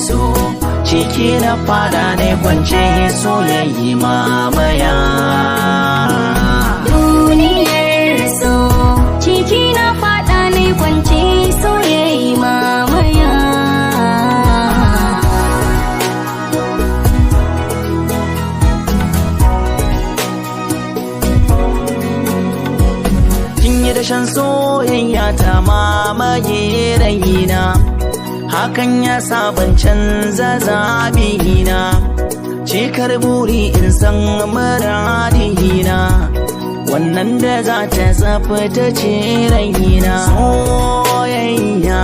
so, ciki na fada ne kwance, soyayyi mamaya. Duniyar so, ciki na fada ne kwance, soyayyi mamaya. Kin yi dashen soyayya ta mamaye raina, hakan ya sa ban canza zabina. Cikar buri in san muradina, wannan da za ta ta ce raina. Soyayya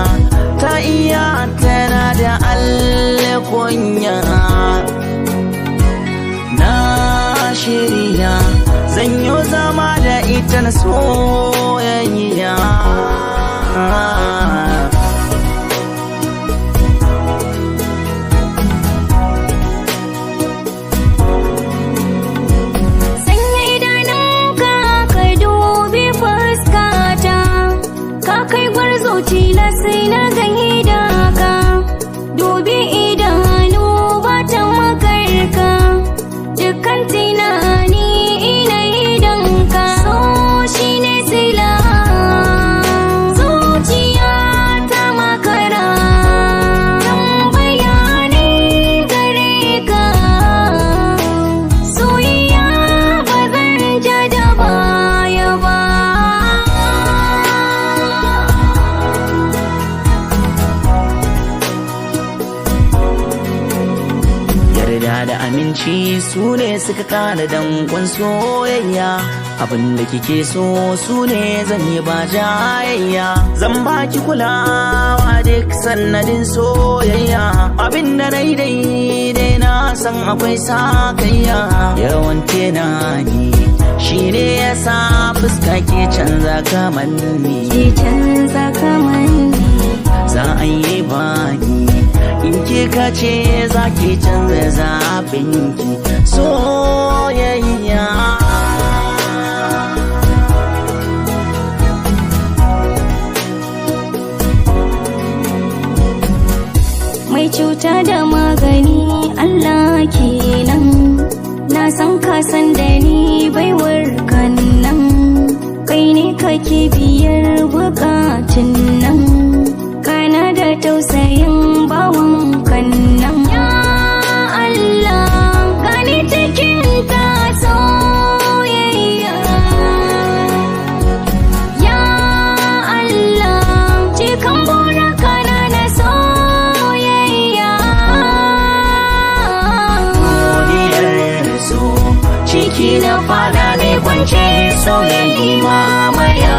ta iya tana da alkunya. Na shirya zan yi zama da ita na soyayya. Sanya idanunka ka dubi fuskata, ka kai gwarzo tilas sai na gaida ka. Dubi idanu ba ta makarka, dukkan tunani ina idanka. So shi ne sila, zuciya ta makara. Tambaya ne gare ka, soyayya ba zan ja da baya ba. Yarda da aminci su ne suka kara dankon soyayya. Abinda kike so su ne zan yi ba jayayya. Zan baki kulawa duk sannadin soyayya. Abinda na yi daidai na san akwai sakayya. Yawan tunani shi ne ya sa fuska ke canza kamanni. Ke canza kamanni. Za a yi bani in kika ce za ki canza zaɓinki, soyayya. Mai cuta da magani Allah kenan, na san ka san da ni baiwar nan, kai ne kake biyar bukatun nan, kana da tausayin bawan nan. Ya Allah, gani cikin ka soyayya. Ya Allah, cikan buraka na na soyayya. Duniyar so, ciki na fada ne kwance, soyayya mamaya.